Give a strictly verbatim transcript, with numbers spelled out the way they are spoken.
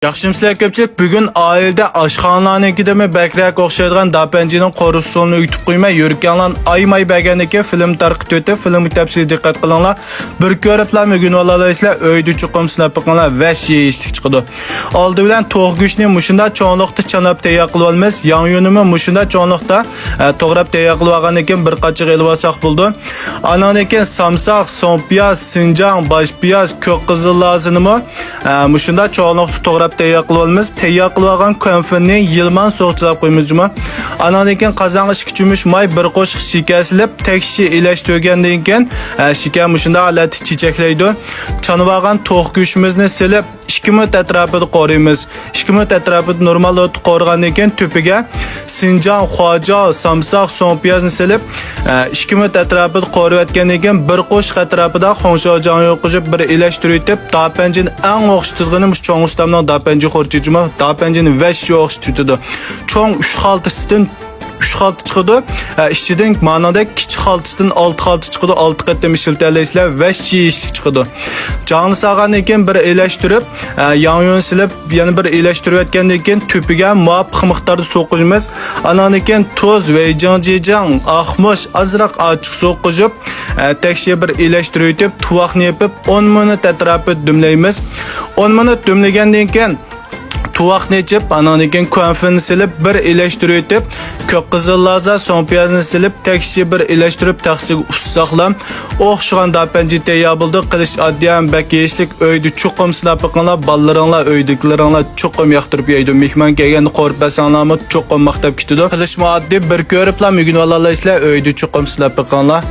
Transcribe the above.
ياخشىمۇسىلەر كۆپچىلىك؟ بۈگۈن ئائىلىدە ئاشخانىلارنىڭكىدىنمۇ بەكرەك ئوخشايدىغان داپەنجىنىڭ قورۇ ئۇسۇلىنى ئۆگىتىپ قويماي، يۈرىكىڭلارنى ئايىماي بەرگەندىن كېيىن فىلىم تارقىتىۋېتىپ، فىلىمغا تەپسىلىي دىققەت قىلىڭلار. بىر كۆرۈپلا ئۆگىنىۋالالايسىلەر. ئۆيدە چوقۇم سىناپ بېقىڭلار، ۋەھشىي يېيىشلىك چىقىدۇ. ئالدى بىلەن توخۇ گۆشىنى مۇشۇنداق چوڭلۇقتا چاناپ تەييار قىلىۋالىمىز. ياڭيۇنىمۇ مۇشۇنداق چوڭلۇقتا، ئە، توغراپ تەييار قىلىۋالغاندىن كېيىن بىر قاچىغا ئېلىۋالساق بولىدۇ. ئاناندىن كېيىن سامساق، سوڭ پىياز، سىنجاڭ، باش پىياز، كۆك قىزىل لازىنىمۇ، ئە، مۇشۇنداق چوڭلۇقتا توغراپ تەييار قىلىۋالىمىز. تەييار قىلىۋالغان كۆنفىننى يىلمان سۇغا چىلاپ قويىمىز جۇمۇ. ئاناندىن كېيىن قازانغا ئىككى چۆمۈچ ماي، بىر قوشۇق شېكەر سېلىپ، تەكشى ئىلەشتۈرگەندىن كېيىن، ئە، شېكەر مۇشۇنداق ھالەتتە چېچەكلەيدۇ. چانىۋالغان توخۇ گۆشىمىزنى سېلىپ، ئىككى مىنۇت ئەتراپىدا قورۇيمىز. ئىككى مىنۇت ئەتراپىدا نورمال ئوتتا قورۇغاندىن كېيىن تۆپىگە سىنجاڭ، خۇاجاۋ، سامساق، سوڭ پىيازنى سېلىپ، ئە، ئىككى مىنۇت ئەتراپىدا قورۇۋەتكەندىن كېيىن بىر قوشۇق ئەتراپىدا خۇڭشاۋجاڭيۇ قوشۇپ بىر ئىلەشتۈرۈۋېتىپ، داپەنجىنى ئەڭ ئوخشىتىدىغىنى مۇشۇ چوڭ ئۇستامنىڭ داپەنجى خورجۇنى جۇمۇ. داپەنجىنى ۋەھشىي ئوخشىتىۋېتىدۇ. چوڭ ئۈچ خالتىسىدىن ئۈچ خالتا چىقىدۇ. ئە، ئىچىدىن مانىڭدەك كىچىك خالتىسىدىن ئالتە خالتا چىقىدۇ. ئالتە قېتىم ئىشلىتەلەيسىلەر، ۋەھشىي يېيىشلىك چىقىدۇ. جاڭنى سالغاندىن كېيىن بىر ئىلەشتۈرۈپ، ئە، ياڭيۇنى سېلىپ، يەنە بىر ئىلەشتۈرۈۋەتكەندىن كېيىن تۆپىگە مۇۋاپىق مىقداردا سۇ قوشىمىز. ئاناندىن كېيىن تۇز، ۋېيجىڭ جىجىڭ، ئاقمۇچ، ئازراق ئاچچىق سۇ قوشۇپ، ئە، تەكشى بىر ئىلەشتۈرۈۋېتىپ، تۇۋاقنى يېپىپ، ئون مىنۇت ئەتراپىدا دۈملەيمىز. ئون مىنۇت دۈملىگەندىن كېيىن، تۇۋاقنى ئېچىپ، ئانىڭدىن كېيىن كۆنفىنى سېلىپ، بىر ئىلەشتۈرۈۋېتىپ، كۆك قىزىل لازا، سوڭ پىيازنى سېلىپ، تەكشى بىر ئىلەشتۈرۈپ، تەخسىگە ئۇس ساقلام. ئوخشىغان داپەنجى تەييار بولدى. قىلىش ئاددىي ھەم بەك يېيىشلىك. ئۆيدە چوقۇم سىناپ بېقىڭلار. بالىلىرىڭلار، ئۆيدىكىلىرىڭلار چوقۇم ياقتۇرۇپ يەيدۇ. مېھمان كەلگەندە قورۇپ بەرسەڭلارمۇ چوقۇم ماختاپ كېتىدۇ. قىلىشمۇ ئاددىي، بىر كۆرۈپلا ئۆگىنىۋالالايسىلەر. ئۆيدە چوقۇم سىناپ بېقىڭلار.